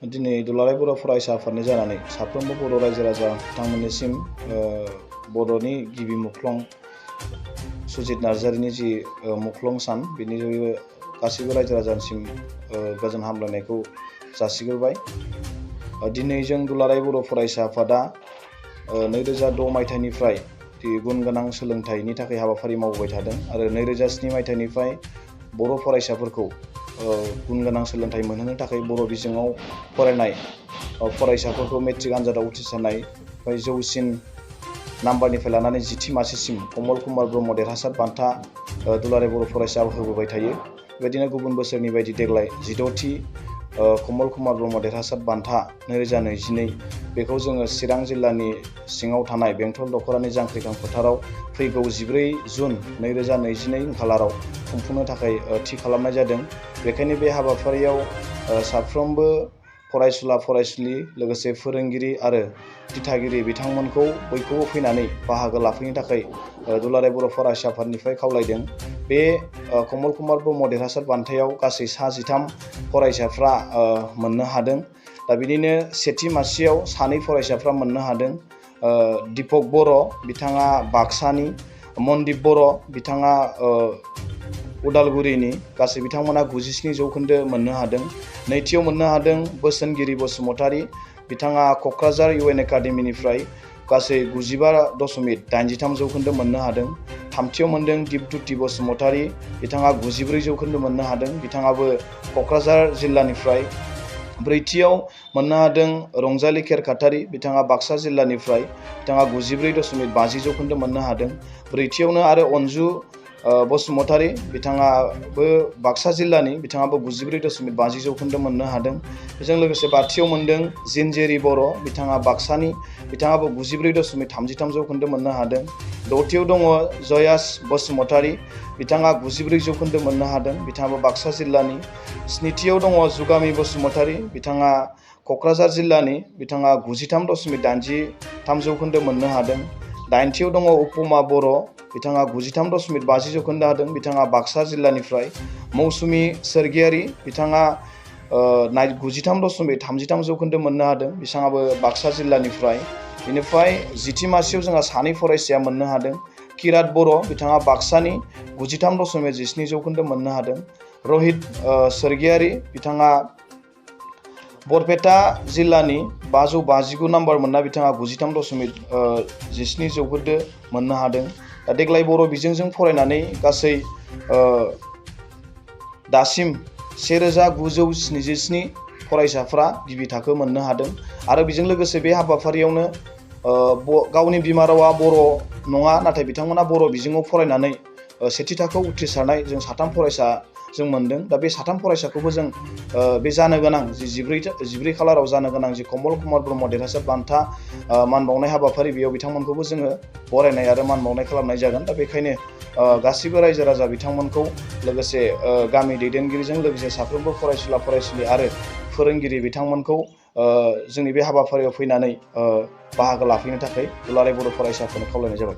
दिनै दुलाराय बर' फरायसा आफादनि जानानै साफ्रोमबो बर' रायजो राजा बिथांमोननिसिम बर'नि गिबि मुंख्लं सुजित नार्जारिनि जि मुंख्लं सान बेनि गासैबो रायजो राजानिसिम गोजोन हामलायनायखौ जासिग्रोबाय। दिनै जों दुलाराय बर' फरायसा आफादा 2006 मायथाइनिफ्राय गुन गोनां सोलोंथाइनि थाखाय हाबाफारि मावबाय थादों आरो 2007 मायथाइनिफ्राय बर' फरायसाफोरखौ गुन गोनां सोलोंथाइ मोनहोनो थाखाय बर' बिजोङाव फरायनाय फरायसाफोरखौ मेट्रिक आनजादाव उथ्रिसारनाय जौसिन नाम्बारनिफ्राय लानानै 10थि मासिसिम कमल कुमार ब्रह्म देरहासार बान्था दुलाराय बर' फरायसा होबोबाय थायो। बेबायदिनो गुबुन बोसोरनि बायदि देग्लाय 16थि कमल कुमार ब्रह्म देरहासार बान्था 2022 बेखौ जोङो चिरां जिल्लानि सिङाव थानाय बेंटल दख'रानि जांख्रिखां फोथाराव फैगौ 14 जुन 2022 खालाराव खुंफुंनो थाखाय थि खालामनाय जादों। बेखायनो बे हाबाफारियाव साफ्रोमबो फरायसुला फरायसुलि लोगोसे फोरोंगिरि आरो दिथागिरि बिथांमोनखौ बयखौबो फैनानै बाहागो लाफैनो थाखाय दुलाराय बर' फरायसा आफादनिफ्राय खावलायदों। बे कमल कुमार ब्रह्म देरहासार बान्थायाव गासै 13 फरायसाफ्रा मोननो हादों। दा बिदिनो सेथि मासियाव 2 फरायसाफ्रा मोननो हादों। दीपक बर' बिथाङा बाक्सानि, मनदीप बर' बिथाङा उदालगुरिनि, गासै बिथांमोना 97 जौखोन्दो मोननो हादों। नैथियाव मोननो हादों बोसोनगिरि बसुमतारी बिथाङा क'क्राझार UN एकाडेमिनिफ्राय गासै 95.83 जौखोन्दो मोननो हादों। थामथियाव मोनदों दीपज्योति बसुमतारी बिथाङा 94 जौखोन्दो मोननो हादों, बिथाङाबो क'क्राझार जिल्लानिफ्राय। ब्रैथियाव मोननो हादों रंजालि खेरखातारि बिथाङा बाक्सा जिल्लानिफ्राय, बिथाङा 94.50 जौखोन्दो मोननो हादों। ब्रैथियावनो आरो अन्जु बसुमतारी बिथाङाबो बाक्सा जिल्लानि, बिथाङाबो 94.50 जौखोन्दो मोननो हादों। बेजों लोगोसे बाथियाव मोनदों जिनजेरि बर' बिथाङा बाक्सानि, बिथाङाबो 94.33 जौखोन्दो मोननो हादों। दथियाव दङ जयास बसुमतारी बिथाङा 94 जौखोन्दो मोननो हादों, बिथाङाबो बाक्सा जिल्लानि। स्निथियाव दङ जुगामि बसुमतारी बिथाङा क'क्राझार जिल्लानि, बिथाङा 93.83 जौखोन्दो मोननो हादों। दाइनथियाव दङ उपमा बर' बिथाङा 93.50 जौखोन्दो हादों, बिथाङा बाक्सा जिल्लानिफ्राय। मौसुमि सोरगियारि बिथाङा 93.33 जौखोन्दो मोननो हादों, बिथाङाबो बाक्सा जिल्लानिफ्राय। बेनिफ्राय 10थि मासियाव जोंहा 2 फरायसाया मोननो हादों। किरात बर' बिथाङा बाक्सानि 93.17 जौखोन्दो मोननो हादों। रहित सोरगियारि बिथाङा बरपेटा जिल्लानि 559 नाम्बार मोनना बिथाङा 93.17 जौखोन्दो मोननो हादों। दा देग्लाय बर' बिजोंजों फरायनानै गासै दासिम 1977 फरायसाफ्रा गिबि थाखो मोननो हादों आरो बेजों लोगोसे बे हाबाफारियावनो गावनि बिमा रावा बर' नङा नाथाय बिथांमोना बर' बिजोङाव फरायनानै सेथि थाखोआव उथ्रिसारनाय जों 3 फरायसा जों मोनदों। दा बे 3 फरायसाखौबो जों बे जानो गोनां जि 14 खालाराव जानो गोनां जि कमल कुमार ब्रह्म देरहासार बान्था मान बावनाय हाबाफारि, बेयाव बिथांमोनखौबो जोङो बरायनाय आरो मान बावनाय खालामनाय जागोन। दा बेखायनो गासैबो रायजो राजा बिथांमोनखौ लोगोसे गामि दैदेनगिरिजों लोगोसे साफ्रोमबो फरायसुला फरायसुलि आरो फोरोंगिरि बिथांमोनखौ जोंनि बे हाबाफारियाव फैनानै बाहागो लाफैनो थाखाय दुलाराय बर' फरायसा आफादनो खावलायनाय जाबाय।